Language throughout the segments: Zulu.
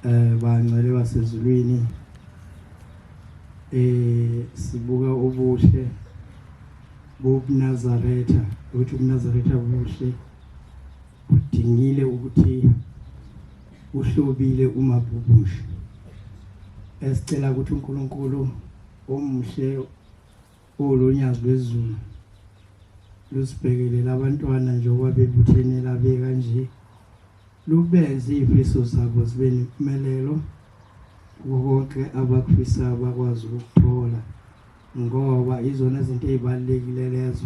Bangcwele basezulwini, sibuka ubuhle bobuNazaretha, ukuthi ubuNazaretha buhle budingile ukuthi uhlobile uma bubusha. Esicela ukuthi uNkulunkulu omuhle olonyazi lwezulu lusibhekelele abantwana njengoba bebuthene la bekanje, lubenze iy'fiso zabo zibe nempumelelo kuko konke abakufisayo bakwazi ukukuthola, ngoba izona izinto ey'balulekile lezo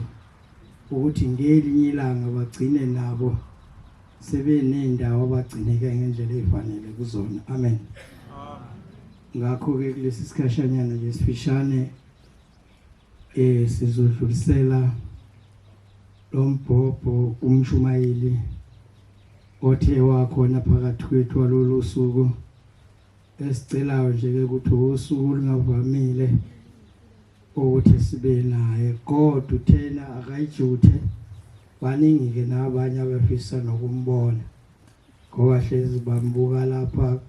ukuthi ngelinye ilanga bagcine nabo sebeney'ndawo abagcineke ngendlela ey'fanele kuzona. Amen. Ngakho-ke kulesi sikhashanyana nje sifishane sizodlulisela lo mbhobho kumshumayeli othe wakhona phakathi kwethu walolu suku. Esicelayo nje ke ukuthi usuku olungavamile ukuthi sibe naye, kodwa uthena akayijuthe, baningi ke nabanye abafisa nokumbona ngoba hlezi bambuka lapha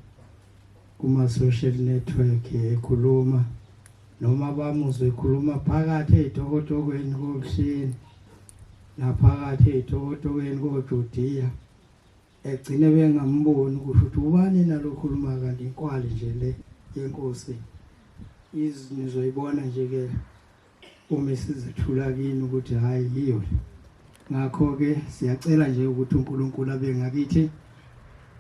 kuma social network ekhuluma, noma bamuzwe ekhuluma phakathi ey'tokotokweni kobuhleni naphakathi ey'tokotokweni koJudiya, egcine bengamboni kusho ukuthi ubani nalokhuluma kanti inkwali nje le yenkosi. Nizoyibona nje ke uma sizethula kini ukuthi hayi yiyo le. Ngakho-ke siyacela nje ukuthi uNkulunkulu abe ngakithi,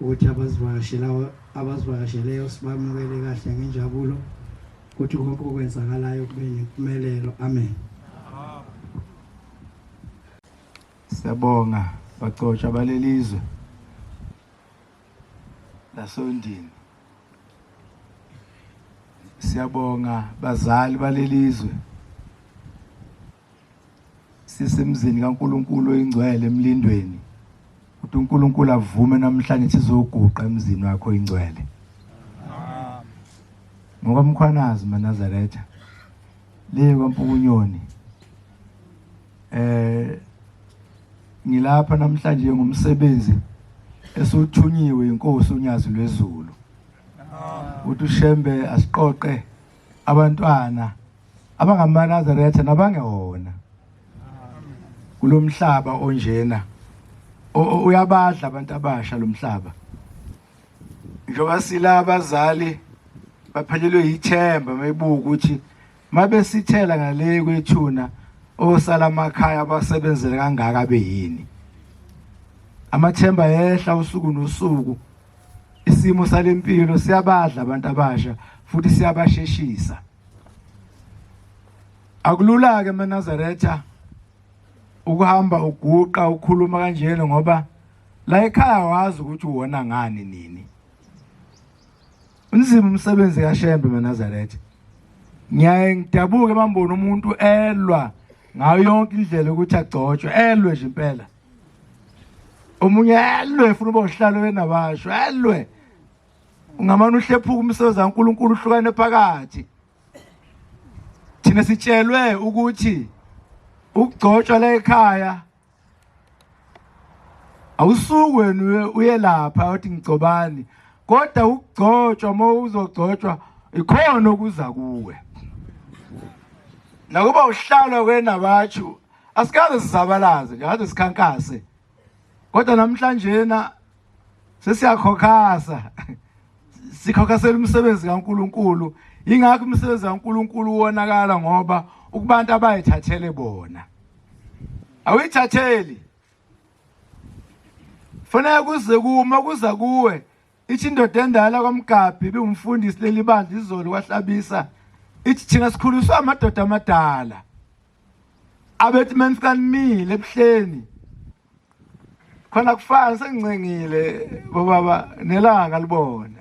ukuthi abazivakasheleyo sibamukele kahle ngenjabulo, ukuthi konke okwenzakalayo kube nempumelelo. Amen. Siyabonga bagcotshwa balelizwe lasondini. Siyabonga bazali balelizwe. Sisemzini kaNkuluNkulu oyingcwele emlindweni. Ukuthi uNkulunkulu avume namhlanje sizoguqa emzini wakho oyingcwele. NgokaMkhwanazi maNazaretha. Le kwaMpukunyoni. Ngilapha namhlanje ngomsebenzi esuthunyiwe inkosi uNyazi lwezulu. Uthi uShembe asiqoqe abantwana abangamaNazaretha nabangewona kulomhlaba onjena. Uyabadla abantu abasha lomhlaba. Njengoba sila abazali baphelelwe yithemba mayibuka ukuthi mabesithela ngale kwethuna osala amakhaya abasebenzele kangaka beyini. Amathemba yehla usuku nosuku. Isimo salempilo siyabadla abantu abasha futhi siyabasheshisa. Akulula ke emaNazaretha ukuhamba uguqa ukhuluma kanjena, ngoba la ekhaya wazi ukuthi uwona ngani nini. Unzima umsebenzi kaShembe emaNazaretha. Ngiyaye ngidabuke mambona umuntu elwa ngayo yonke indlela ukuthi agcotshwe, elwe nje impela. Omunye elwe efuna uba uhlalo wenabasho, elwe. Ungamane uhlephuka umsebenzi kaNkuluNkulu uhlukane phakathi. Thina sitshelwe ukuthi ukugcotshwa la ekhaya awusuki wena uye lapha uthi ngigcobani, kodwa ukugcotshwa uma uzogcotshwa ikhona okuza kuwe. Nakuba uhlalwa kwenabatshu asikaze sizabalaze nje, ade sikhankase, kodwa namhlanje na sesiyakhokhasa, sikhokhasela umsebenzi kaNkuluNkulu. Ingakho umsebenzi kaNkuluNkulu uwonakala, ngoba ukubantu abayithathele bona awuyithatheli. Fanele kuze kuma kuza kuwe. Ithi indoda endala kwaMgabhi ibiwumfundisi leli bandla izolo kwaHlabisa, ithi thina sikhuliswa amadoda amadala abethi menifika nimile ebuhleni khona kufana sengincengile bobaba nelanga libone.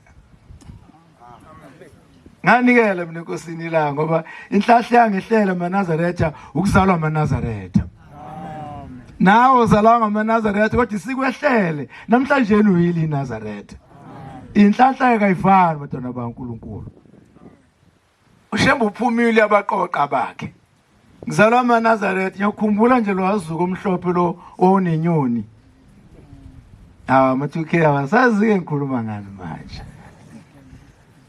Nganikela mina enkosini ilanga, ngoba inhlahla yangehlela amaNazaretha ukuzalwa amaNazaretha. Nawe uzalwa ngamaNazaretha kodwa isikwehlele namhlanje uyile iNazaretha. Inhlanhla kayifani bantwana baNkulunkulu. uShembe uphumile abaqoqa bakhe. Ngizalwa amaNazaretha, ngiyakhumbula nje lo wazuko omhlophe lo owunenyoni. Hawu ama-2K awasazi-ke ngikhuluma ngani manje.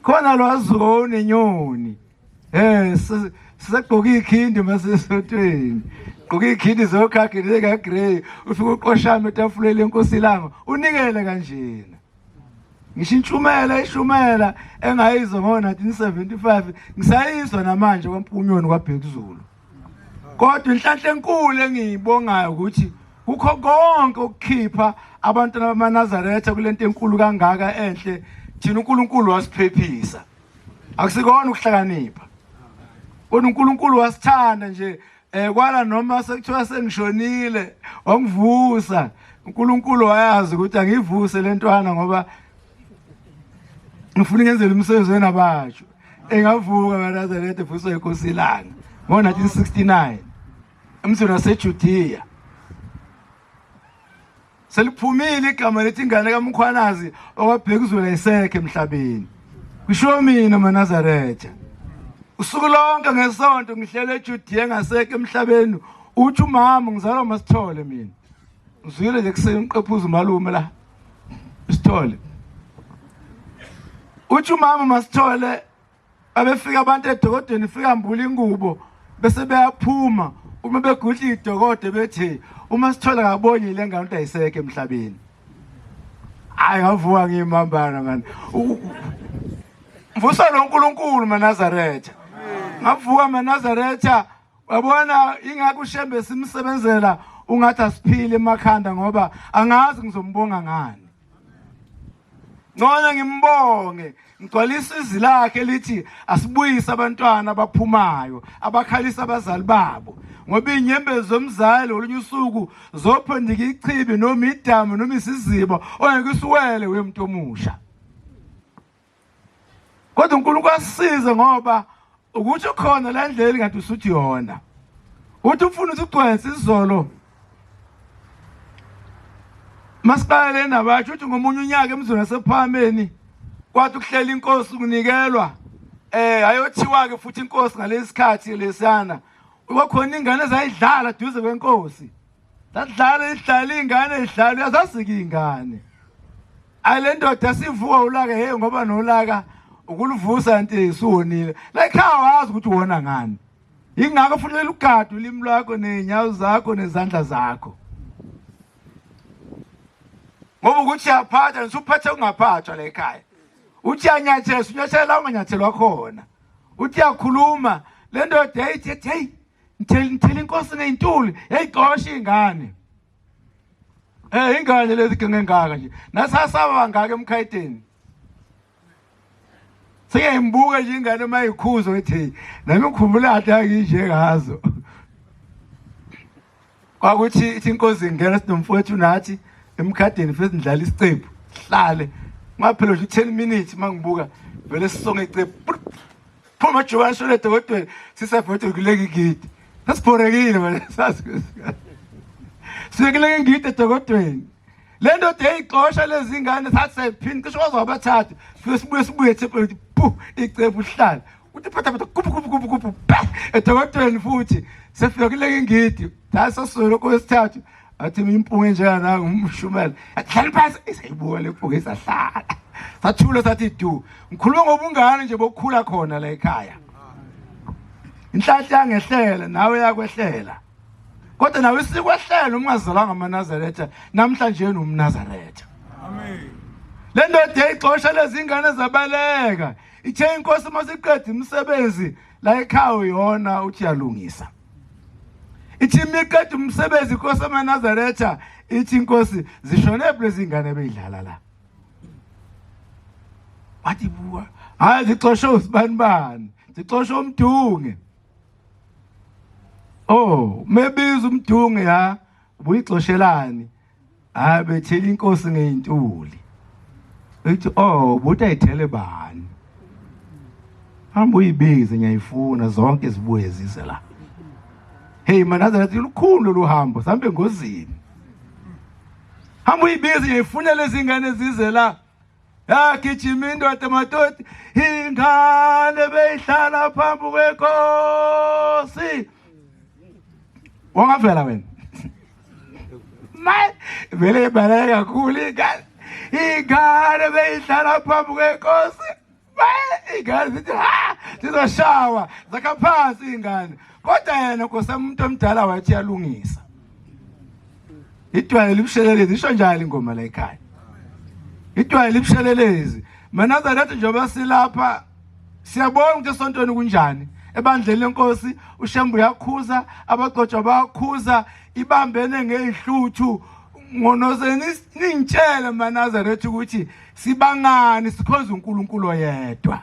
Khona lo azuka onenyoni. Eh sisegqoka ikhindi masesontweni. Gqoka ikhindi zokhakhi leka grey ufike uqoshame etafuleni lenkosi ilanga unikele kanjena. Ngisho intshumela ishumela engayizwa ngo-1975 ngisayizwa namanje kwaMpunyoni kwaBhekuzulu. Kodwa inhlanhla enkulu engiyibongayo ukuthi kukho konke ukukhipha abantwana bamaNazaretha kulento enkulu kangaka enhle thina uNkulunkulu wasiphephisa. Akusikona ukuhlakanipha. Kodwa uNkulunkulu wasithanda nje eh kwala noma sekuthiwa sengishonile wangivusa. uNkulunkulu wayazi ukuthi angivuse lentwana ngoba ngifuna ngenzele umsebenzi wenabatsho. Engavuka kaNazaretha evuswa inkosi ilanga ngo-1969 emzini waseJudiya. Seliphumile igama lethi ingane kaMkhwanazi okwabheka uzwela isekhe emhlabeni. Kusho mina maNazaretha. Usuku lonke ngesonto ngihlele eJudiya ngasekho emhlabeni uthi umama ngizalwa masithole mina. Ngizwile nje kuseni uqephuza umalume la. Sithole. Uthi umama masithole abefika abantu edokodweni fika mbula ingubo bese beyaphuma uma begudla idokode bethi uma sithola ngabonye le ngane ukuthi ayisekho emhlabeni. Hayi ngavuka ngimambana mani. Mvusa lo nkulunkulu maNazaretha. Ngavuka maNazaretha Uyabona ingakho uShembe simsebenzela ungathi asiphile emakhanda ngoba angazi ngizombonga ngani. Ngcono ngimbonge ngigcwalisa izwi lakhe lithi asibuyise abantwana abaphumayo abakhalisa abazali babo ngoba inyembezi zomzali olunye usuku zophendika ichibi noma idamu noma isiziba ongeke usiwele wemuntu omusha. Kodwa uNkulunkulu asisize ngoba ukuthi ukhona la ndlela ngathi usuthi yona. Uthi ufuna ukuthi ugcwense izolo. Masiqale nabatsho uthi ngomunye unyaka emzini wasephameni kwathi ukuhlela inkosi kunikelwa eh ayothiwa ke futhi inkosi ngalesikhathi lesiyana kwakhona ingane ezayidlala duze kwenkosi zadlala idlala ingane idlala uyazazika ingane Ayi le ndoda sivuka ulaka hey ngoba nolaka ukuluvusa nti isuwonile. La ekhaya wazi ukuthi wona ngani. Ingakho futhi lugade ulimi lwakho nezinyawo zakho nezandla zakho. Ngoba ukuthi uyaphatha nisuphathe ungaphathwa la ekhaya. Uthi uyanyathela unyathela la unganyathelwa khona. Uthi uyakhuluma le ndoda yayithi hey ngithela ngithela inkosi ngeyintuli yayixosha ingane. Eh ingane lezi genge ngaka nje. Nasasaba bangaka emkhayiteni. Sengiyimbuka nje ingane mayikhuzo ethi nami ngikhumbula kade nginje ngazo. Kwakuthi ithi inkosi ingena sinomfowethu nathi emkhadeni futhi ndlala isicephu. Hlale. Ngaphela nje 10 minutes mangibuka vele sisonge icephu. Phuma jubane shona edokodweni sisavothe kuleki ngidi. Sasibhorekile manje sazi. Siye kuleki ngidi edokodweni. Le ndoda yayixosha lezi ngane sathi sayiphini cishe kwaze wabathathu. Fike sibuye sibuye ethempelini pu icephu hlala. Uthi phatha phatha kuphu kuphu kuphu kuphu edokodweni futhi sefika kuleki ngidi. Sasasolo kwesithathu athi impunga enjengana ngumshumela. Athi phansi isayibuka le mpunga isahlala. Sathula sathi du. Ngikhuluma ngobungane nje bokukhula khona la ekhaya. Inhlanhla yangehlela nawe yakwehlela. Kodwa nawe isikwehlela uma ungazalwanga amaNazaretha namhlanje umNazaretha. Amen. Le ndoda yayixosha lezi ngane zabaleka. Ithe inkosi masiqeda imisebenzi la ekhaya yona uthi yalungisa. Ithi imiqeda umsebenzi inkosi amaNazaretha ithi inkosi zishone lezi ngane beyidlala la. Wathi buka hayi zixoshe usibanibani zixoshe umdunge. Oh mebiza umdunge ha ubuyixoshelani hayi bethela inkosi ngeyintuli. Ithi oh buthi ayithele bani. Hamba uyibize ngiyayifuna zonke zibuye zize la. Hey manazaretha lukhulu luhambo sambe engozini. Hamba uyibize ngiyayifuna lezi ngane zize la. Yagijima indoda matoti ingane beyihlala phambi kwenkosi. Wangavela wena. Maye vele ibaleka kakhulu ingane. Ingane beyihlala phambi kwenkosi. Ingane zithi ha zizoshawa zakha phansi ingane. Kodwa yena Nkosi umuntu omdala wathi yalungisa. Idwala libushelelezi isho njalo ingoma la ekhaya. Idwala libushelelezi. Manazaretha njengoba silapha siyabona ukuthi esontweni kunjani. Ebandleni lenkosi uShembe uyakhuza, abagcotshwa bayakhuza, ibambene ngezihluthu ngonoze ningitshele manazaretha ukuthi sibangani sikhonza uNkulunkulu oyedwa.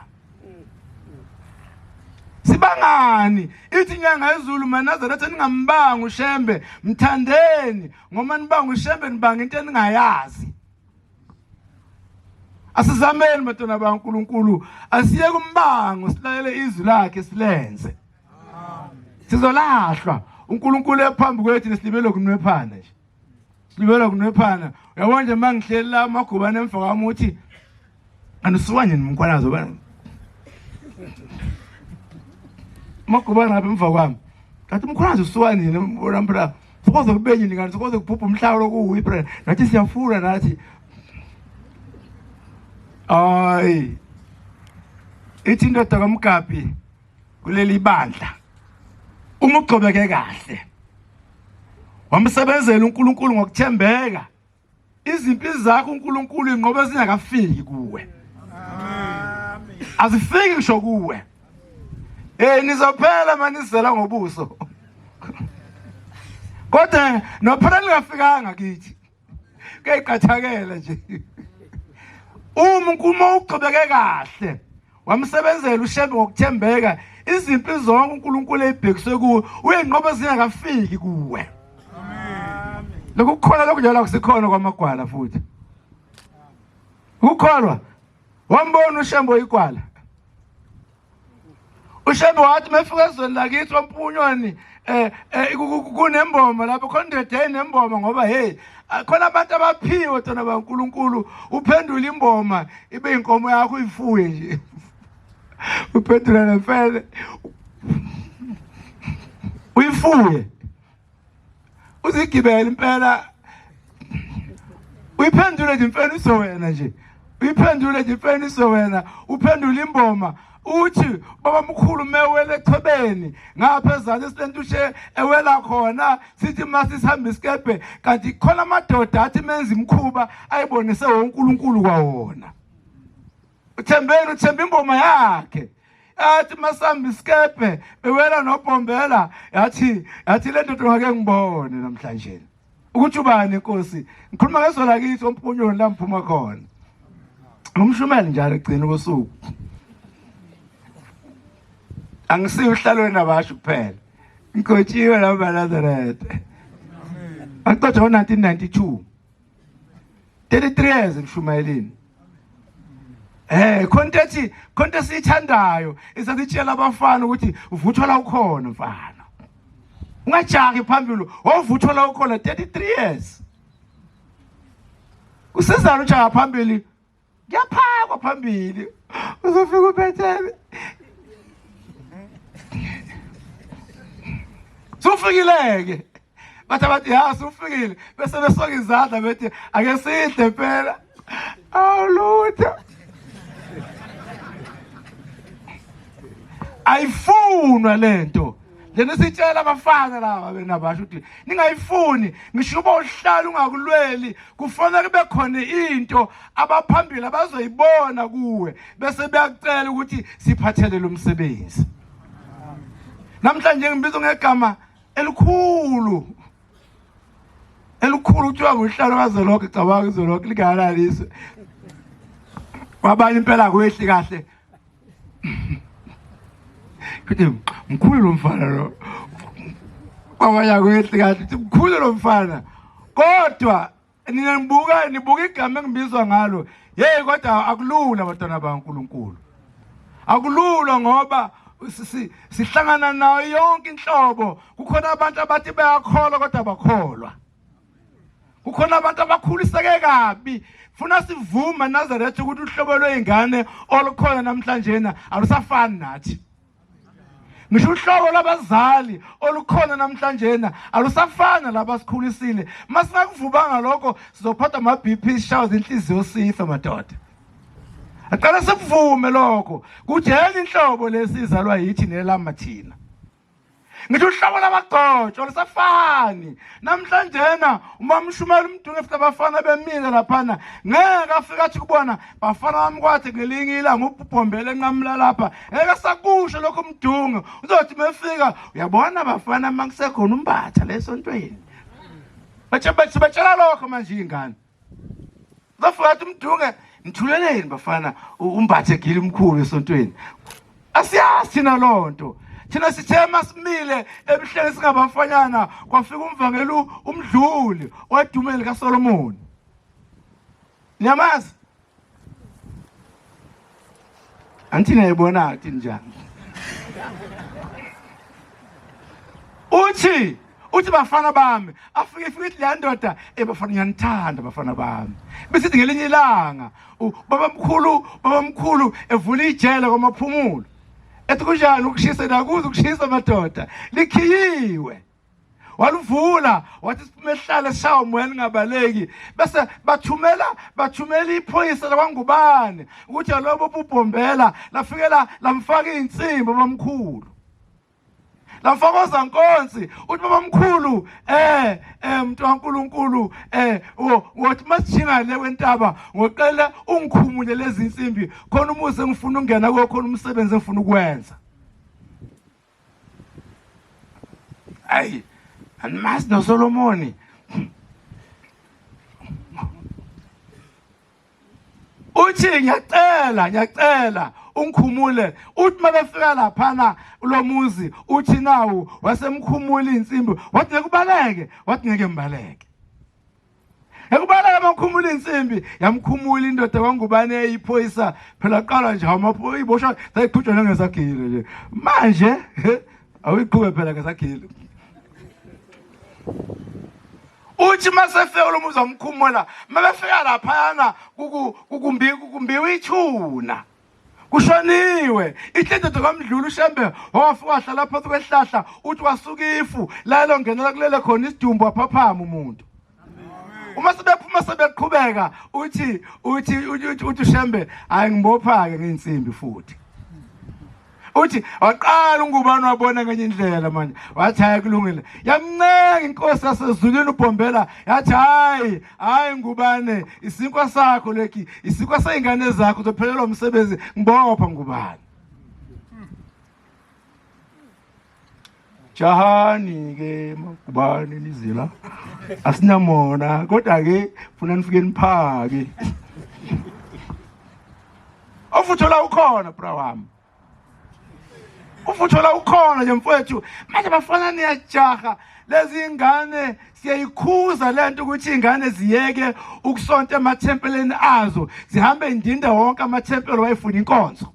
Sibangani ithi inyanga yezulu manazaretha ningambanga uShembe mthandeni ngoba nibanga uShembe nibanga into eningayazi. Asizameni bantwana baNkulunkulu asiye kumbango silalele izwi lakhe silenze. Sizolahlwa uNkulunkulu ephambi kwethu nesilibele kunwephana nje. Silibele kunwephana. Uyabona nje mangihleli la amagubane emva kwami uthi anisuka nje nimkhwanazo bana. Amagubane apha emva kwami. Ngathi umkhwanazo usuka nini ubona phela sokoze kube nini kanti sokoze kubhubha umhlaba lokuwi phela nathi siyafuna nathi. Hayi. Ithi indoda kaMgabi kuleli bandla uma ugcobeke kahle wamsebenzela uNkulunkulu ngokuthembeka izimpi zakho uNkulunkulu inqobe zingakafiki kuwe. Amen. Azifiki ngisho kuwe. Eh nizophela manizela ngobuso. Kodwa nophela lingafikanga kithi. Kuyayiqathakela nje. Uma uNkulunkulu ugcobeke kahle wamsebenzela uShembe ngokuthembeka izimpi zonke uNkulunkulu eyibhekiswe kuwe uyenqoba zingakafiki kuwe. Amen. Lokukholwa lokunjalo akusikhona kwamagwala futhi. Ukukholwa wambona uShembe oyigwala. uShembe wathi mefika ezweni lakithi ompunyweni eh, eh kunemboma lapho khona indoda enemboma ngoba hey khona abantu abaphiwe tona baNkuluNkulu uphendula imboma ibe inkomo yakho uyifuye nje uphendula nemfene uyifuye uzigibele impela uyiphendule nje imfeniso wena nje uyiphendule nje imfeniso wena uphendule imboma uthi baba mkhulu mewele echwebeni ngapha ezansi silentushe ewela khona sithi masisihamba isikebhe kanti khona amadoda athi menza imkhuba ayibonise wonkulunkulu kwawona uthembeni uthemba ingoma yakhe athi masihamba isikebhe bewela nobhombela yathi yathi le ndoda ngake ngibone namhlanje ukuthi ubani inkosi ngikhuluma ngezwe lakithi ompunyoni la ngiphuma khona ngumshumeli njalo egcina kosuku angisiyo uhlalweni nabasho kuphela ngigcotshiwe lapha Nazareth angigcotshwa ngo-1992 33 years emshumayeleni Eh khonto ethi khonto esiyithandayo isasitshela abafana ukuthi uvuthwa la ukhona mfana. Ungajaki phambili wavuthwa la ukhona 33 years. Kusizana ujaka phambili kuyaphakwa phambili uzofika uphethele. Sufikileke. Bathi abathi ya sufikile bese besoka izandla bethi ake sidle phela. Awulutho. Ayifunwa lento. Lena sitshela abafana laba benabasho ukuthi ningayifuni ngisho uba uhlala ungakulweli kufanele kube khona into abaphambili abazoyibona kuwe bese beyakucela ukuthi siphathele lo msebenzi. Namhlanje ngibizwa ngegama elikhulu elikhulu kuthiwa nguhlalo kazwelonke cabanga izwe lonke lingakalali izwe kwabanye impela kwehli kahle kuthi mkhulu lo mfana lo kwabanye akwehli kahle kuthi mkhulu lo mfana kodwa nina nibuka nibuka igama engibizwa ngalo hey kodwa akulula bantwana baNkuluNkulu akulula ngoba sihlangana nayo yonke inhlobo kukhona abantu abathi bayakholwa kodwa abakholwa kukhona abantu abakhuliseke kabi funa sivume Nazareth ukuthi uhlobo lwezingane olukhona namhlanje na alusafani nathi ngisho uhlobo lwabazali olukhona namhlanje na alusafani laba sikhulisile masingakuvubanga lokho sizophatha ama BP sishawa inhliziyo sife madoda. Aqala sikuvume lokho kuthi enye inhlobo lesizalwa yithi nelama thina. Ngithi uhlobo labagcotshwa lusafani namhlanjena uma umshumela umdunge futhi abafana bemile laphana ngeke afike athi kubona bafana bami kwathi ngelinye ilanga ubhombele enqamula lapha ngeke sakusho lokho umdunge uzothi mefika uyabona bafana makusekhona umbatha lesontweni batshela lokho manje ingane Uzofika athi umdunge ngithuleleni bafana umbathe gili umkhulu esontweni. Asiyazi thina lonto. Thina sithe masimile ebuhleni singabafanyana kwafika umvangeli umdluli wadumele kaSolomon. Niyamazi? Angithi niyayibona athi njani? Uthi uthi bafana bami afike ifike ithi leya ndoda eh bafana ngiyanithanda bafana bami besithi ngelinye ilanga babamkhulu babamkhulu evula ijele kwamaphumulo ethi kunjani ukushisa nakuze ukushisa madoda likhiyiwe waluvula wathi siphume sihlale sishawa umoya ningabaleki bese bathumela bathumela iphoyisa lakwangubane ukuthi alobo bubhombela lafikela lamfaka izinsimbi bamkhulu lamfaka ozankonsi uthi babamkhulu eh eh mntu kaNkuluNkulu eh wothi masijinga le kwentaba ngoqela ungikhumule lezi insimbi khona umuzi engifuna ukungena kuwo khona umsebenzi engifuna ukwenza ayi animazi noSolomoni uthi ngiyacela ngiyacela ungikhumule uthi mabefika laphana lomuzi uthi nawu wasemkhumula insimbi wathi ngeke ubaleke wathi ngeke ngibaleke Ekubaleka amakhumula insimbi yamkhumula indoda kwangubane eyiphoyisa phela qala nje amaphoyisa iboshwa sayiqhutshwa nangesagile nje manje awuyiqhube phela ngesagile uthi masefika lo muzi wamkhumula mabefika laphayana kukumbiwa ithuna kushoniwe inhlindodo kamdluli ushembe wafika wahlala phansi kwehlahla uthi wasuka ifu lalo ngenela kulele khona isidumbu waphaphama umuntu uma sebephuma sebeqhubeka uthi uthi uthi ushembe hayi ngibopha-ke ngey'nsimbi futhi uthi waqala ungubani wabona ngenye indlela manje wathi hayi kulungile yamncenga inkosi yasezulwini ubhombela yathi hayi hayi ngubane isinkwa sakho leki isinkwa seyingane zakho uzophelelwa umsebenzi ngibopha ngubane jahani ke magubane nizila asinamona kodwa ke funa nifike niphake ofuthola ukhona bra wami ufuthola ukhona nje mfowethu manje bafana niyajaha lezi ingane siyayikhuza lento ukuthi ingane ziyeke ukusonta emathempeleni azo zihambe indinda wonke amathempeli wayefuna inkonzo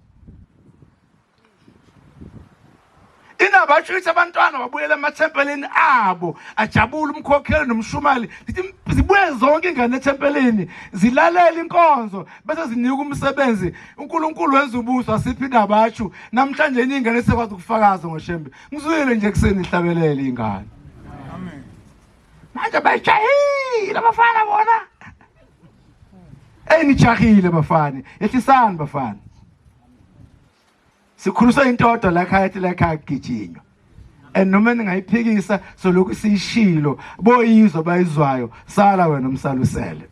Indaba asho ukuthi abantwana babuyele emathempelini abo ajabule umkhokheli nomshumali zithi zibuye zonke ingane ethempelini zilalele inkonzo bese zinika umsebenzi uNkulunkulu wenza ubuso asiphi indaba asho namhlanje ingane sekwazi ukufakaza ngoshembe ngizwile nje kuseni ihlabelele ingane amen manje bayijahile abafana bona Ey nijahile bafana yehlisani bafana Sikhuliswa into odwa la ekhaya ethi la ekhaya kugijinywa. And noma ningayiphikisa solokhu siyishilo boyizwa bayizwayo sala wena umsalusele.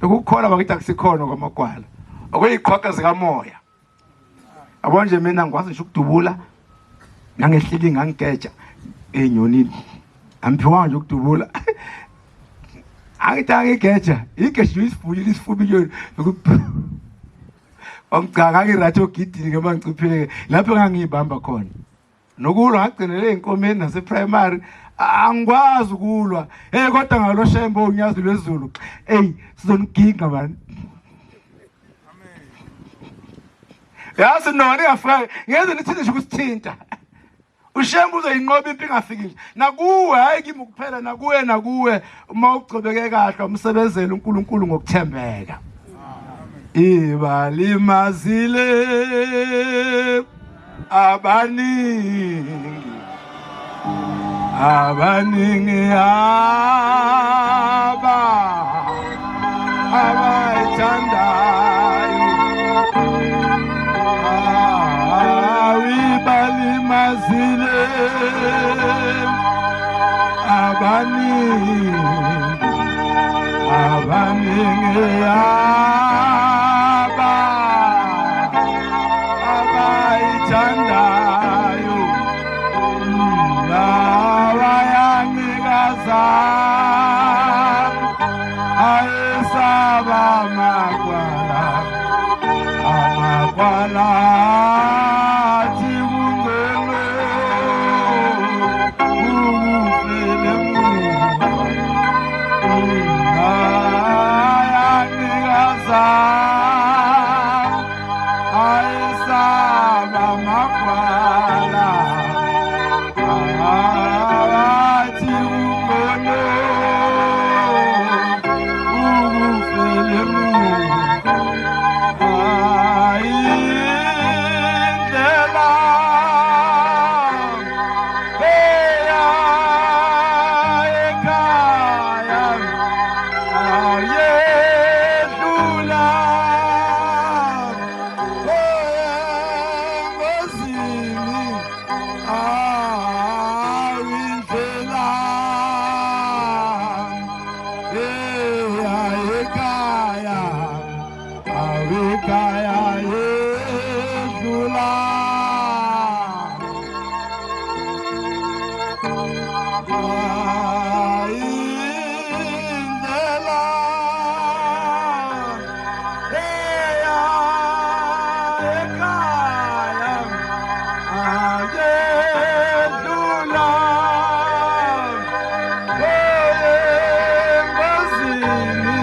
Lokukholwa bakithi akusikhona kwamagwala. Okuyiqhwaga zikamoya. Yabo nje mina ngikwazi ngisho ukudubula nangehlili ngangigeja enyonini. Angiphiwanga nje ukudubula. Angithi angigeja, igeja isifuyo isifuba inyoni. Wamcha ngangirathi ogidini ke mangicuphile lapho ngangiyibamba khona. Nokulwa ngagcinele ey'nkomeni naseprimary angikwazi ukulwa. Hey kodwa ngalo shembe unyazi lwezulu. Ey sizoniginga mani. Yazi nona ingafika ngeze nithi nje ukusithinta. uShembe uzoyinqoba impi ingafiki nje nakuwe hayi kimi kuphela nakuwe nakuwe uma ugcobeke kahle umsebenzele uNkulunkulu ngokuthembeka ibalimazile abaningi abaningi aba abayithandayo Amagwala athi kungcono ukufela emuva ayanikeza ayesaba amagwala athi kungcono ukufela emuva indlela eya ekhaya ayedlula engozini awindlela eya ekhaya awukhaya yedlula indlela eya ekhaya ayedlula engozini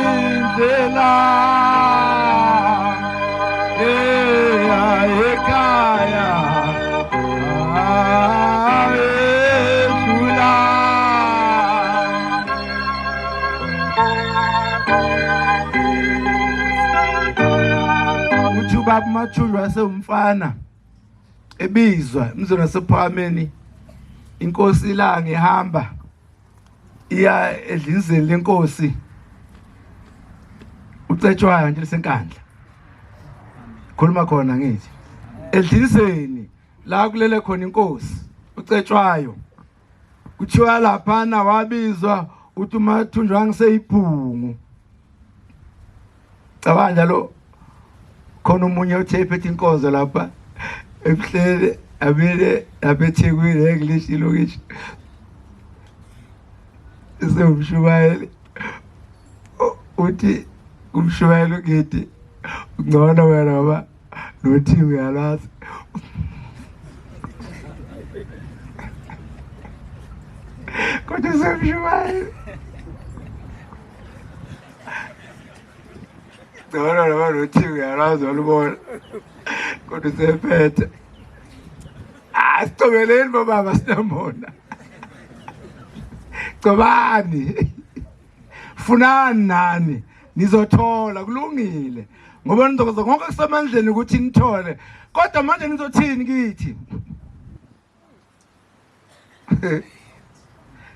indlela eya ekhaya ayedlula. Uthi ubaba uMathunjwa wasewumfana ebizwa emzini wasephakameni, inkosi ilanga ihamba iya edlinzeni lenkosi uCetshwayo nje lisenkandla khuluma khona ngithi edlinzeni la kulele khona inkosi uCetshwayo. Kuthiwa laphana wabizwa uthi uMathunjwa ngiseyibhungu. Cabanga njalo khona omunye uthe ephethe inkonzo lapha ebuhlele abile lapha eThekwini english ilokishi sewumshumayeli uthi umshumayeli ugidi ngcono wena ngoba nothi uyalazi. Kodwa semshumayeli ngcono noma nothi uyalazi walubona kodwa usephethe. Asicobeleni bobaba, sinamona. Cobani, funani nani nizothola, kulungile, ngoba nizokwenza konke kusemandleni ukuthi nithole. Kodwa manje nizothini kithi?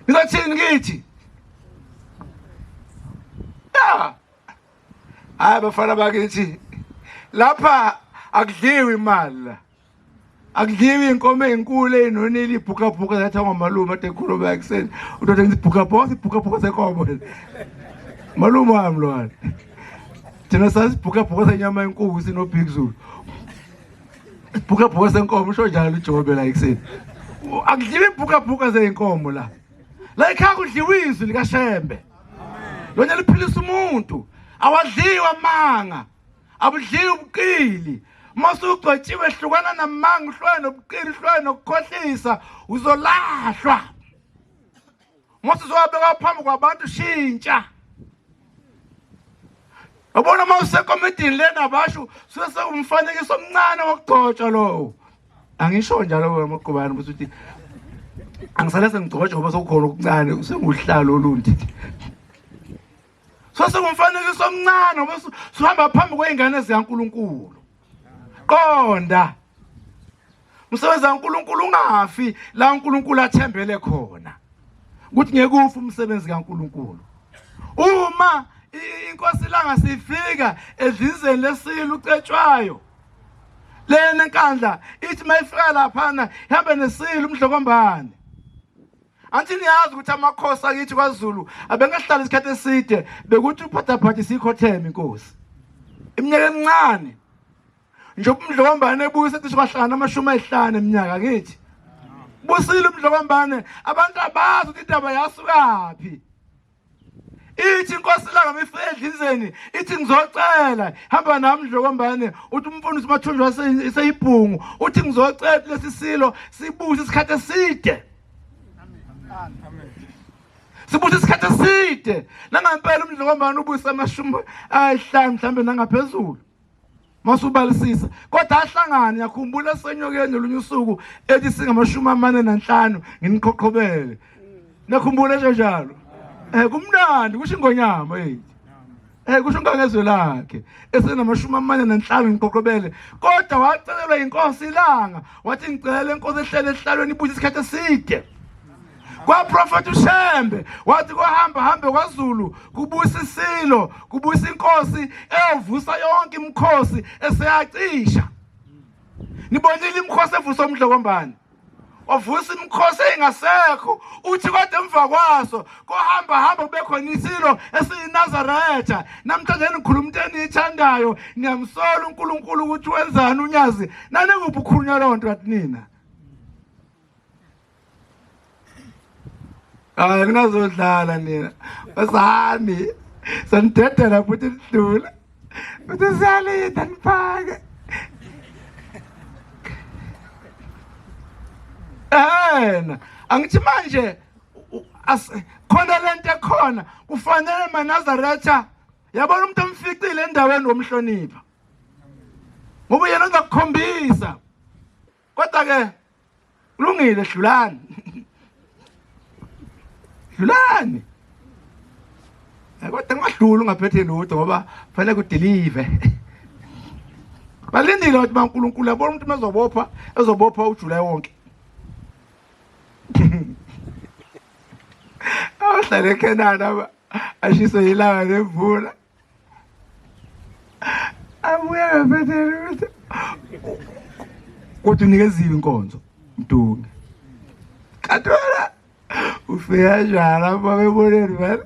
Nizothini kithi? Ya, hayi bafana bakithi, lapha akudliwi imali la, akudliwi inkomo ezinkulu ezinonile, ibhukabhuka zathengwa malume ade ekhuluma ekuseni. Udoda ngithi bhukabhuka, ibhukabhuka senkomo malume wami lwana. Thina sasibhukabhuka senyama enkulu sino-Big Zulu, ibhukabhuka senkomo usho njalo uJobe la ekuseni. Akudliwi ibhukabhuka zeyinkomo la, la ekhaya kudliwa izwi likaShembe lona liphilisa umuntu. Awadliwa amanga, abudliwa ubuqili. Uma usugcotshiwe hlukana namanga, uhlukane nobuqili, uhlukane nokukhohlisa, uzolahlwa. Uma usuzowabeka phambi kwabantu, shintsha. Yabona uma usekomidini lena basho suke sewumfanekiso omncane wokugcotshwa lowo. Angisho njalo wemaqubane ukuthi angisale sengigcotshwa ngoba sekukhona okuncane usenguhlalo olundi. So sengumfanekiso omncane ngoba suhamba phambi kwey'ngane zikaNkulunkulu. Qonda. Umsebenzi kaNkulunkulu ungafi la uNkulunkulu athembele khona. Ukuthi ngeke ufe umsebenzi kaNkulunkulu. Uma inkosi langa sifika edlizeni lesilo uCetshwayo, lena enkandla ithi mayifika laphana ihambe nesilo uMdlokombane. Anti niyazi ukuthi amakhosi akithi kwaZulu abengahlala isikhathi eside, bekuthi uphathaphatha isikhotheme inkosi iminyaka emincane nje. UMdlokombane ebuyisa cishe kwahlangana 50 eminyaka kithi busile uMdlokombane. Abantu abazi ukuthi indaba yasukaphi. Ithi inkosi langa mifike edlizeni ithi ngizocela hamba nami Dlokombane uthi umfundisi Mathunjwa seyibhungu uthi ngizocela lesi silo sibuse isikhathi eside. Amen. Sibuse isikhathi eside. Nangempela umdlokombane ubuse amashumi ayihlanu mhlambe nangaphezulu. Masubalisisa kodwa ahlangane yakhumbula senyokeni olunye usuku ethi singamashumi 45 nginiqhoqhobele. Nakhumbula nje njalo. Eh kumnandi kusho ingonyama hey. Eh kusho ngangezwe lakhe esenamashumi 45 ngiqoqobele kodwa wacelelwa inkosi ilanga wathi ngicela inkosi ehlele ehlalweni ibuye isikhathi eside. Kwaprofetha uShembe wathi kohamba hambe kwaZulu kubusa isilo kubusa inkosi eyovusa yonke imikhosi eseyacisha. Nibonile imikhosi evusa umdlokombane. Wavusa imikhosi engasekho uthi kodwa emva kwaso kohamba hamba kube khona isilo esiyiNazaretha namhlanje nikhuluma into eniyithandayo niyamsola uNkulunkulu ukuthi wenzani unyazi nanikuphi ukhulunywa loo nto kathi nina hayi kunazodlala nina basami sanidedela futhi nidlula futhi siyalinda niphake Ehena angithi manje khona lento ekhona kufanele maNazaretha yabona umuntu omficile endaweni womhlonipha ngoba yena uzakukhombisa kodwa ke kulungile dlulani dlulani eh, kodwa ngingadluli ungaphethe lutho ngoba fanele kudelive balindile ukuthi baNkulunkulu yabona umuntu mezobopha ezobopha uJuly wonke abahlale eKhenana ashiswe ilanga nemvula abuye ngaphethe lutho kodwa unikeziwe inkonzo mdunge kanti wena ufika kanjani apha beboneni vele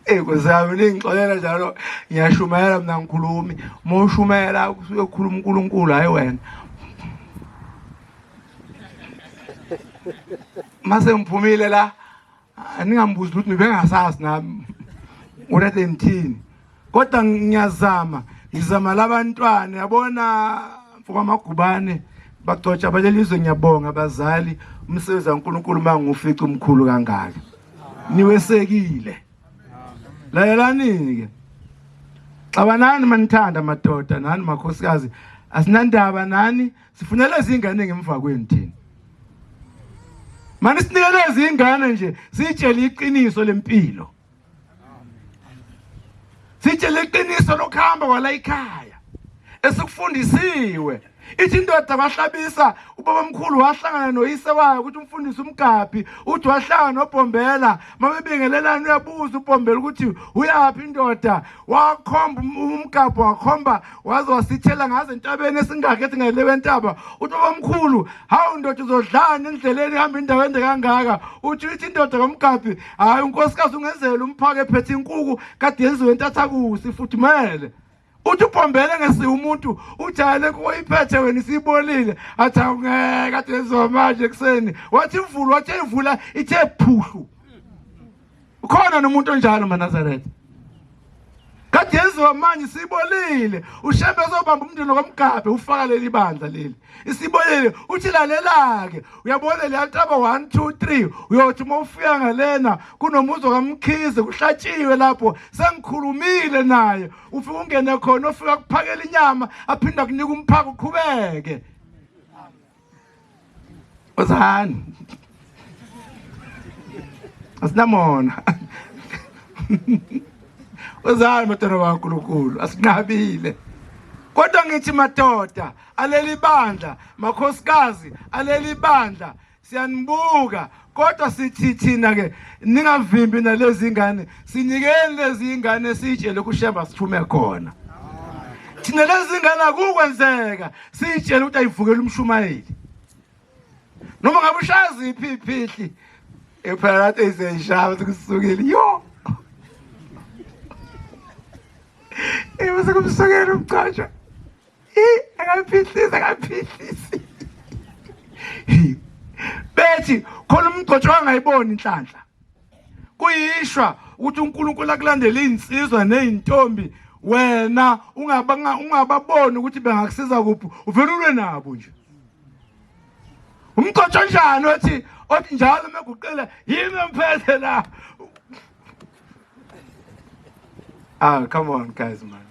Ey Nkosi yami ningixolela njalo ngiyashumayela mina ngikhulumi uma ushumayela kusuke kukhuluma uNkulunkulu hayi wena mase ngiphumile la ningambuzi ukuthi ngibengasazi nami ulethe ngithini kodwa ngiyazama ngizama labantwana yabona mfokamagubane bagcotsha balelizwe ngiyabonga abazali umsebenzi kaNkuluNkulu mangufica umkhulu kangaka niwesekile lalelani-ke xabanani manithanda madoda nani makhosikazi asinandaba nani sifuna lezi ingane ngemva kwenu thina mani sinike lezi ingane nje sitshele iqiniso lempilo sitshele iqiniso lokuhamba kwala ikhaya esikufundisiwe ithi indoda bahlabisa ubabamkhulu wahlangana noyise wayo ukuthi umfundisi umgaphi uthi wahlangana nobhombela mabebingelelana uyabuza ubhombela ukuthi uyaphi indoda wakhomba umgabho wakhomba waze wasithela ngaze entabeni esingakhe ethi ngale entaba uthi babamkhulu hawu ndoda uzodlani endleleni ihamba indawo ende kangaka uthi ithi indoda kamgabhi hayi unkosikazi ungenzela umphako ephethe inkuku kade yenziwe entathakusi ifudumele uthi ubhombele ngesiwe umuntu ujayele kuyiphethe wena isibolile athi awungeke kade yenziwa manje ekuseni wathi imvula wathi ivula ithe phuhlu ukhona nomuntu onjalo maNazaretha kade yenziwa manje sibolile ushembe ezobamba umndeni wakamgabe ufaka leli bandla leli isibolile uthi lalela-ke uyabona leya ntaba 1 2 3 uyothi uma ufika ngalena kunomuzi kamkhize kuhlatshiwe lapho sengikhulumile naye ufike ungene khona ufika kuphakela inyama aphinde akunika umphako uqhubeke Wozani. Asinamona. Wozani madodana kaNkulunkulu, asinqabile. Kodwa ngithi madoda aleli bandla, makhosikazi aleli bandla siyanibuka kodwa sithi thina ke ningavimbi nalezi ngane sinikeni lezi ngane sitshele kushemba sithume khona thina lezi ngane akukwenzeka siyitshele ukuthi ayivukele umshumayeli noma ngabe ushaya ziphi iphihli ephela lathi ezeyishaya ukuthi kusukile yo Ebe sekumsukela umcatsha. Akaphihlisi akaphihlisi. Bethi khona umgcotshwa angayiboni inhlanhla. Kuyishwa ukuthi uNkulunkulu akulandele izinsizwa nezintombi wena ungabanga ungababoni ukuthi bengakusiza kuphi uvele ulwe nabo nje umqotsho njani othi othi njalo meguqile yimi emphethe la. Ah, come on guys man,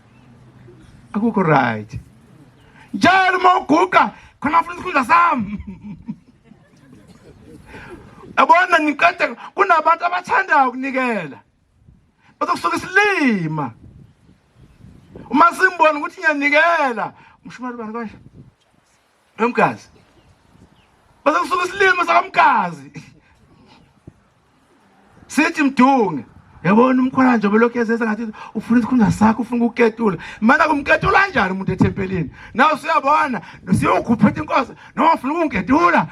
akukho right njalo uma uguqa khona ufuna isikhundla sami. Yabona ngiqede kunabantu abathandayo ukunikela bazokusuka isilima uma simbona ukuthi ngiyanikela umshumayeli bani kanje emgazi bazokusuka isilima sakamgazi sithi mdunge yabona umkhona nje belokhu ezeza ngathi ufuna isikhundla sakho ufuna ukuketula mana kumketula kanjani umuntu ethempelini nawe usuyabona siyoguphetha inkosi noma ufuna ukungiketula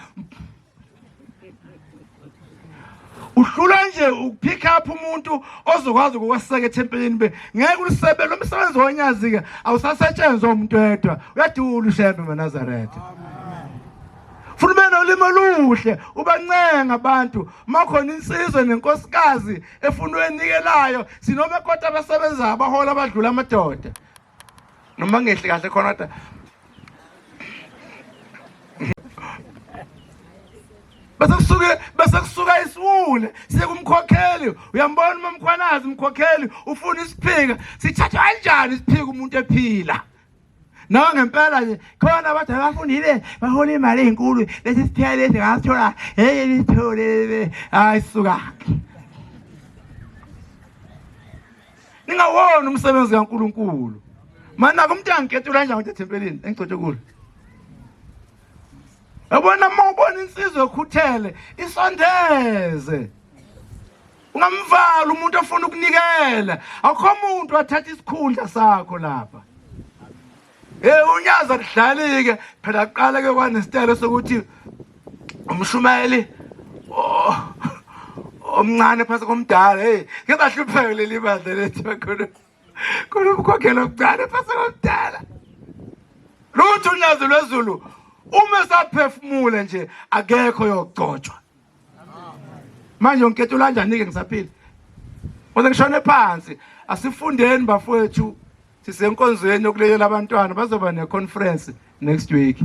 uhlula nje ukupick up umuntu ozokwazi ukukweseka ethempelini be ngeke ulisebele umsebenzi wonyazi ke awusasetshenzwa umuntu wedwa uyadula uShembe maNazaretha. Funa ube nolimi oluhle ubancenga abantu makhona insizwe nenkosikazi efuna uyenikelayo sinomakoti abasebenzayo abahola abadlula amadoda noma ngehli kahle khona kodwa bese kusuke bese kusuka isiwule siye kumkhokheli uyambona uma mkhwanazi umkhokheli ufuna isiphika sithathwa kanjani isiphika umuntu ephila nawe ngempela nje khona abantu abafundile bahola imali ezinkulu lesi siphika lesi ngasithola hey lisithole hayi suka ningawona umsebenzi kaNkuluNkulu mana umuntu angiketula kanjani ukuthi ethempelini engigcotshe kulo. Yabona uma ubona insizwa ekhuthele isondeze ungamvala umuntu ofuna ukunikela akukho muntu athatha isikhundla sakho lapha. Hey unyaza kudlalike phela kuqala ke kwanesitayela sokuthi umshumayeli oh, omncane phasi komdala hey ke bahlupheke leli bandla lethu kakhulu khona umkhokhelo omncane phasi komdala lutho unyazi lwezulu uma esaphefumula nje akekho yogcotshwa manje ngiketula kanjani ke ngisaphila Oze ngishone phansi asifundeni bafowethu sisenkonzweni yokulekela abantwana bazoba ne-conference next week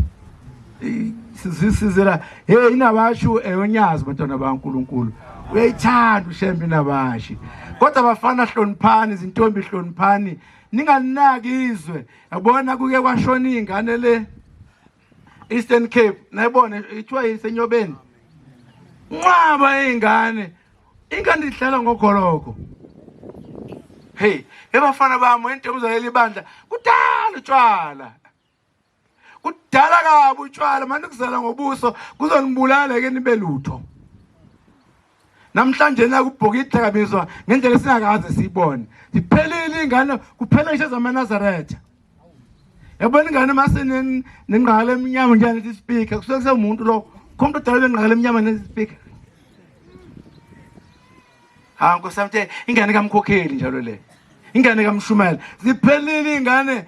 sisizela hey inabashu eyonyazi bantwana baNkuluNkulu uyayithanda uShembe inabashi kodwa bafana hloniphani izintombi hloniphani ningalinaki izwe yabona kuke kwashona izingane le Eastern Cape nayibona ithiwa isenyobeni nqwaba izingane ingane idlala ngogoloko hey ebafana bami into emzaleli ibandla kudala utshwala kudala kabi utshwala manje kuzala ngobuso kuzonibulala ke nibe lutho namhlanje nakubhoka idakamizwa ngendlela esingakaze siyibone siphelile ingane kuphela ngisho zamaNazaretha yabona ingane mase nengqala emnyama njani ethi speaker kusuke kusewumuntu lo khona umuntu odala nengqala emnyama nethi speaker ha nkosi yami ingane kamkhokheli njalo le ingane kamshumela ziphelile ingane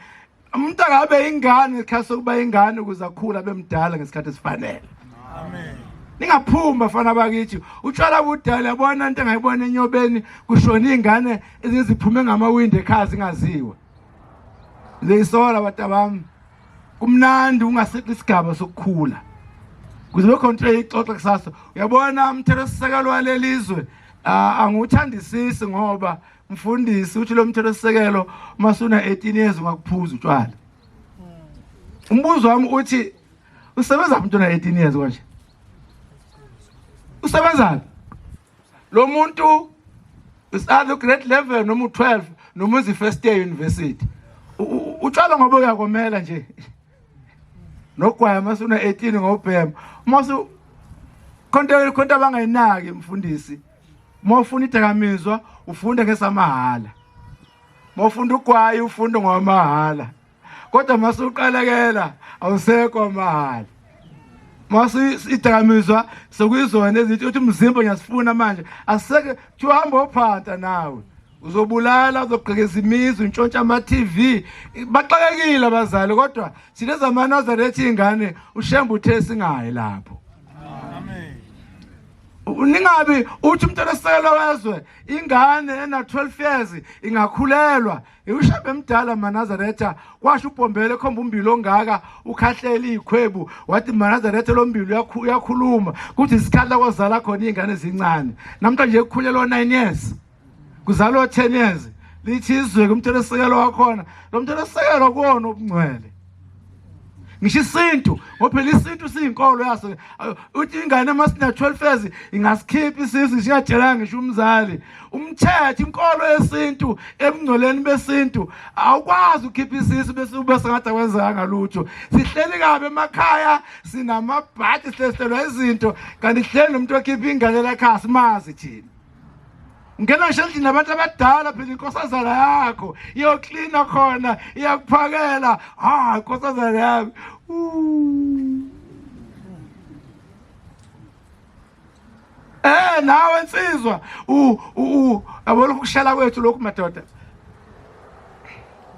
umuntu akabe ingane ngesikhathi sokuba ingane ukuze akhule abe mdala ngesikhathi esifanele. Amen. Ningaphumi bafana bakithi utshwala budala yabona into engayibona enyobeni kushona ingane eziziphume ngamawindi ekhaya zingaziwa Leyisola batabami kumnandi ungaseqi isigaba sokukhula kuze bekhona into ixoxe kusasa uyabona umthetho sisekelo walelizwe angiwuthandisisi ngoba mfundisi uthi lo mthetho sisekelo uma suna 18 years ungakuphuza utshwala umbuzo wami uthi usebenza umuntu ona 18 years konje usebenza lo muntu is either grade 11 noma u12 noma uzi first year university utshwala ngoba uyakomela nje nogwaya masuna 18 ngobhema uma su khonto khonto abangayinaki mfundisi uma ufuna idakamizwa ufunda ngesamahhala uma ufunda ugwayi ufunda ngwamahhala kodwa masuqalekela awusekho mahhala masidakamizwa sekuyizona ezithi uthi umzimba ngiyasifuna manje aseke kuthiwa hamba ophanta nawe uzobulala uzogqekeza imizi untshontsha ama-TV baxakekile abazali kodwa thina ezamanazaretha iy'ngane uShembe uthe singayi lapho. Amen. Ningabi uthi umntu wezwe ingane ena 12 years ingakhulelwa ushabe emdala manazaretha kwasho ubhombele ekhomba umbilo ongaka ukhahlela izikhwebu wathi manazaretha lo mbilo uyakhuluma kuthi isikhathi la kwazala khona izingane ezincane namhlanje kukhulelwa 9 years kuzalwa 10 years lithi izwe kumthethosisekelo wakhona lo mthethosisekelo kuwona obungcwele ngisho isintu ngoba phela isintu siyinkolo yaso. Uthi ingane uma sina 12 years ingasikhipha isisu singatshelanga ngisho umzali. Umthetho inkolo yesintu ebungcweleni besintu awukwazi ukukhipha isisu bese ube sengathi akwenzekanga lutho. Sihleli kabi emakhaya sinamabhadi sihlelwa izinto kanti sihleli nomuntu okhipha ingane lakhaya simazi thina. Ungena ngisho endlini nabantu abadala phela inkosazana yakho iyoklina khona iyakuphakela. Ha inkosazana yami. Nawe nsizwa u u yabona ukushela kwethu lokhu madoda.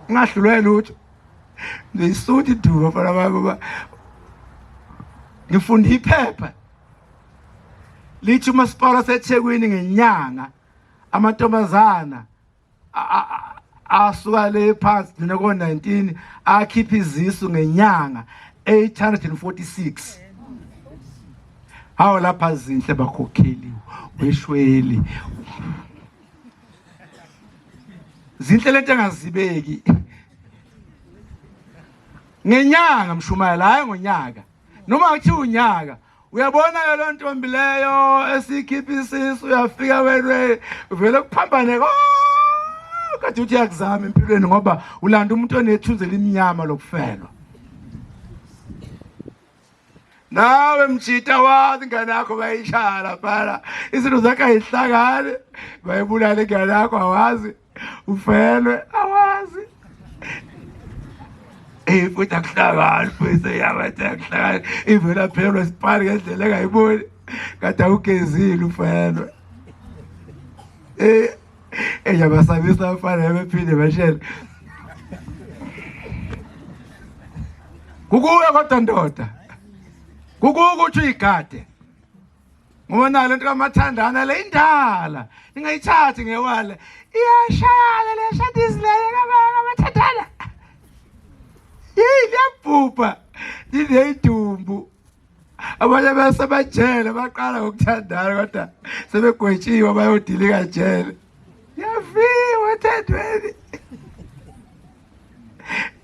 Ungahlulwe lutho. Ngiyisuthi duba mfana bami. Ngifunda iphepha. Lithi umasipala waseThekwini ngenyanga amantombazana asuka le phansi gcina ko-19 akhipha izisu ngenyanga 846. Hawu lapha zinhle bakhokheli weshweli zinhle lento engazibeki ngenyanga mshumayela hayi ngonyaka noma kuthiwa unyaka. Uyabona ke lo ntombi leyo esikhipha isisu uyafika wena vele kuphambane konke uthi uyakuzama empilweni ngoba ulanda umuntu onethunzi elimnyama lokufelwa. Nawe mjita wazi ingane yakho bayishaya laphana izinto zakhe ayihlangane bayibulala ingane yakho awazi ufelwe awazi. Futhi akuhlangani futhi yabathi akuhlangani ivela phelwa isipani ngendlela engayiboni kade awugezile ufelwe. Eyabasabisa abafana bephinde bashele kukuwe kodwa ndoda kukuwe ukuthi uyigade ngoba nalo into kamathandana le indala ningayithathi ngewale iyashayana le shada izilele kamathandana yini liyabhubha lineyidumbu. Abanye basebajele baqala ngokuthandana kodwa sebegwetshiwe bayodilika jele. Yafiwa ethandweni.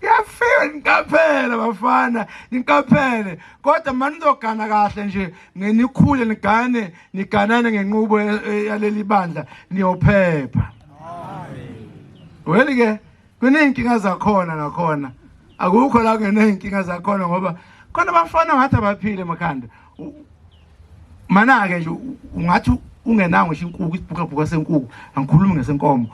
Yafiwa niqaphele bafana niqaphele kodwa manje nizogana kahle nje ngenikhule nigane niganane ngenqubo yaleli bandla niyophepha. Amen. Weli ke kuneyinkinga zakhona nakhona akukho la kungeneyinkinga zakhona ngoba khona abafana ngathi abaphile emakhanda. Mana ke nje ungathi ungenango ngisho inkukhu isibhukabhuka senkukhu angikhulumi ngesenkomo.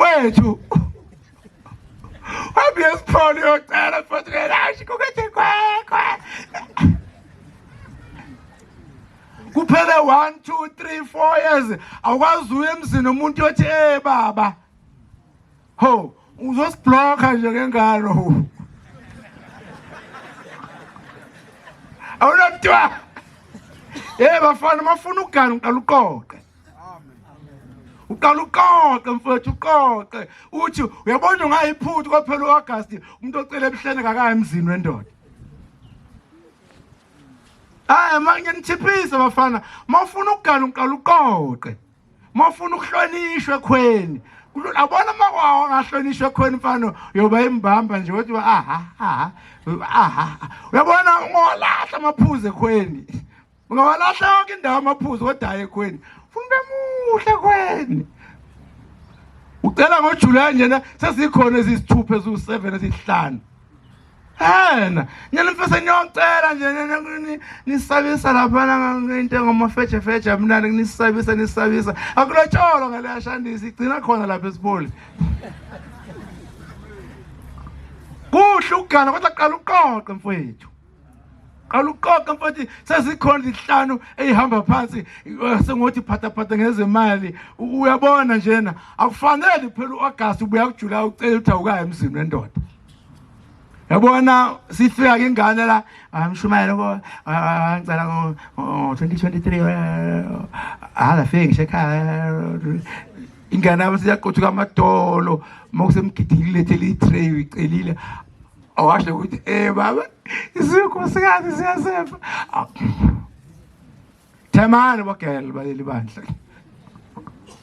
Wethu hambe esipholo uyocela futhi ngelasho kukethi kwekwe kuphele 1 2 3 4 years awukwazi uye emzini umuntu othi baba ho uzosiblocka nje ngengalo awunamntwana. Bafana mafuna ukugana uqala uqoqe uqala uqoqe mfowethu uqoqe uthi uyabona ungayiphutha kwaphela uAugust umuntu ocela ebuhleni kakayi emzini wendoda. Hayi manje nithiphisa bafana mawufuna ukugana uqala uqoqe mawufuna ukuhlonishwa ekhweni abona makwawo angahlonishwa ekhweni mfana uyoba imbamba nje wathi aha aha aha uyabona ungawalahla amaphuzu ekhweni ungawalahla yonke indawo amaphuzu kodwa hayi ekhweni ufuna ube muhle ekhweni. Ucela ngoJuly njena sesikhona ezisithupha eziwu7 ezihlanu. Hena, nyana mfese niyocela nje nisabisa lapha ngento engamafeje feje mina nisabisa nisabisa. Akulotsholwa ngale yashandisa igcina khona lapha esiboli. Kuhle ukugana kodwa qala uqoqe mfowethu. Qala uqoqe mfowethu sezikhona izihlanu ezihamba phansi sengothi phatha phatha ngezemali uyabona njena akufanele phela uAugust ubuya kuJuly ucela ukuthi awukayi emzini wendoda. Yabona sifika ke ingane la, amshumayela ko ngicela ngo 2023 akafiki ngisho ekhaya. Ingane yami siyaqothuka amadolo uma kusemgidini lethele i-tray uyicelile. Awasho ukuthi eh baba isinkosikazi siyasefa. Themani bogel baleli bandla.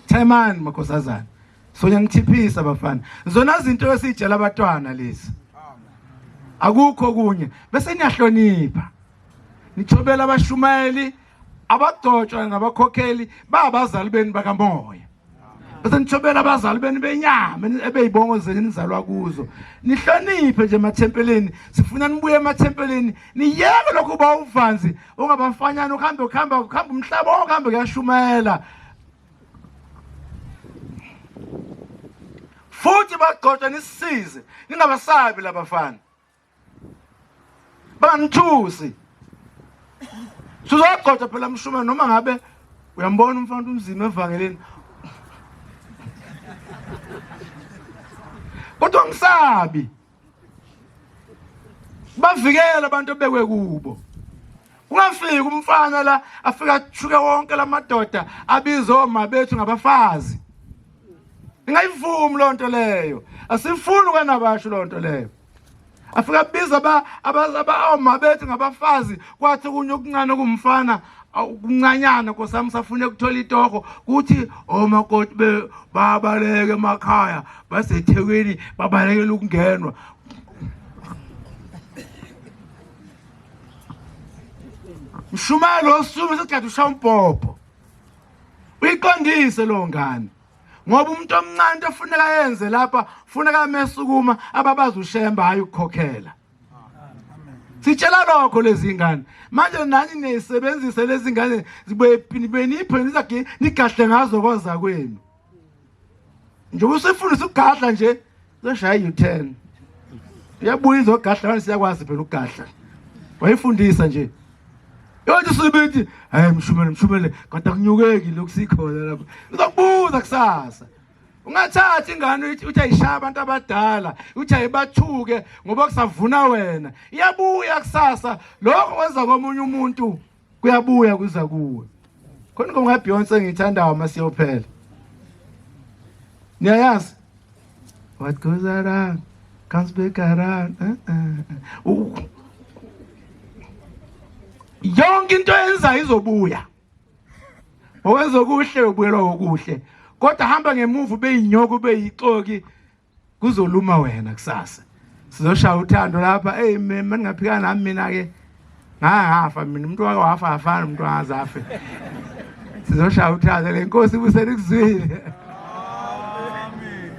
Themani makhosazana. Sonya ngithiphisa bafana. Zona izinto esitshela abatwana lezi. Akukho kunye bese niyahlonipha. Nithobela abashumayeli abagcotshwa nabakhokheli babazali benu bakamoya. Bese nithobela abazali benu benyama ebeyibongo zenu nizalwa kuzo. Nihloniphe nje emathempelini, sifuna nibuye emathempelini, niyeke lokhu ba uvanzi ongabafanyana uhambe ukuhamba ukuhamba umhlaba wonke uhambe kuyashumayela. Futhi bagcotshwa nisisize, ningabasabi labafana. Banithusi. Sizogcotshwa phela mshuma noma ngabe uyambona umfana umzima evangelini. Kodwa ngisabi. Bavikele abantu obekwe kubo. Ungafiki umfana la afika athuke wonke lamadoda abize oma bethu ngabafazi. Ingayivumi lonto leyo. Asifuni kwanabasho lonto leyo. Afika abiza aba aba oma bethu ngabafazi kwathi kunye okuncane kumfana okuncanyana nkosami safuna ukuthola itoho kuthi omakoti be babaleke emakhaya baseThekwini babalekela ukungenwa. Mshumayelo osume sesikhathi ushaya umbhobho. Uyiqondise lo ngane. Ngoba umuntu omncane into ofuneka yenze lapha funeka amesukuma ababaza ushemba hayi ukukhokhela. Sitshela lokho lezi ngane. Manje nani niyisebenzise lezi ngane zibuye beniphe nizage nigahle ngazo kwaza kwenu. Njengoba usifundisa ukugadla nje uzoshaya u-10. Uyabuya izogadla manje siyakwazi phela ukugadla. Wayifundisa nje. Yonke isibithi, hayi mshumele mshumele kodwa kunyukeki lokhu sikhona lapha. Uzokubuza kusasa. Ungathathi ingane uthi ayishaya abantu abadala, uthi ayibathuke ngoba kusavuna wena. Iyabuya kusasa lokho kwenza komunye umuntu kuyabuya kuza kuwe. Khona ingoma kaBeyonce engiyithandayo uma siyophela. Niyayazi? What goes around comes back around. Yonke into oyenzayo izobuya. Owenza okuhle ubuyelwa okuhle. Kodwa hamba ngemuva ube yinyoka ube yixoki kuzoluma wena kusasa. Sizoshaya uthando lapha. Hey mina ningaphikana nami mina ke ngafa mina umuntu wake wafa afana umuntu angaze afe. Sizoshaya uthando le Nkosi ibusele ikuzwile. Amen.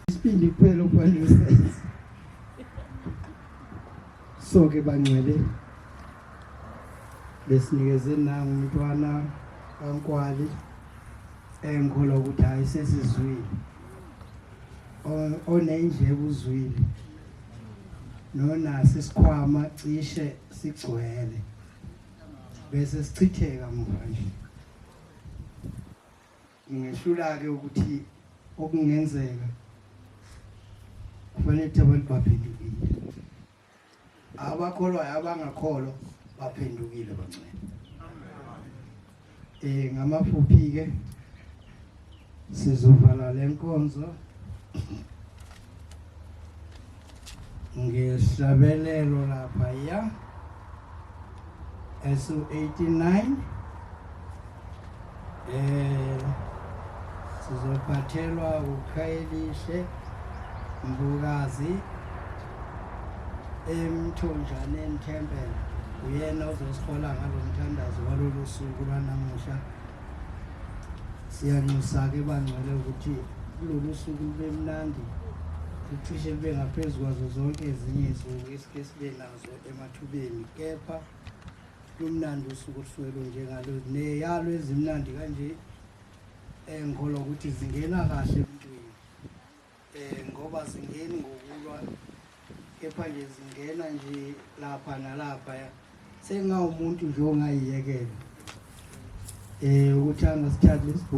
Isibindi kuphela okufanele usenze. So ke bangcwele besinikeze nangu umntwana kaNkwali engikholwa ukuthi hayi sesizwile onendlebe uzwile nonasi isikhwama cishe sigcwele bese sichitheka muva nje. Ngingehlula-ke ukuthi okungenzeka kufanele ukuthi abantu baphendukile. Abakholwayo abangakholwa baphendukile bangcwele. Ngamafuphi-ke sizovala le nkonzo ngehlabelelo lapha ya SU89 sizophathelwa uKhayelihle Mbukazi eMthonjaneni Temple. Uyena ozosihola ngalomthandazo walolu suku lwanamuhla. Siyanxusa-ke bangcwele ukuthi kulolu suku lube mnandi, lucishe lube ngaphezu kwazo zonke ezinye izinsuku esike sibe nazo emathubeni, kepha lumnandi usuku olusuke lunjengalo neyalo ezimnandi kanje engikholwa ukuthi zingena kahle emntwini ngoba zingeni ngokulwa kepha nje zingena nje lapha nalapha sengawumuntu nje ongayiyekela ukuthi angasithathi lesibhuku.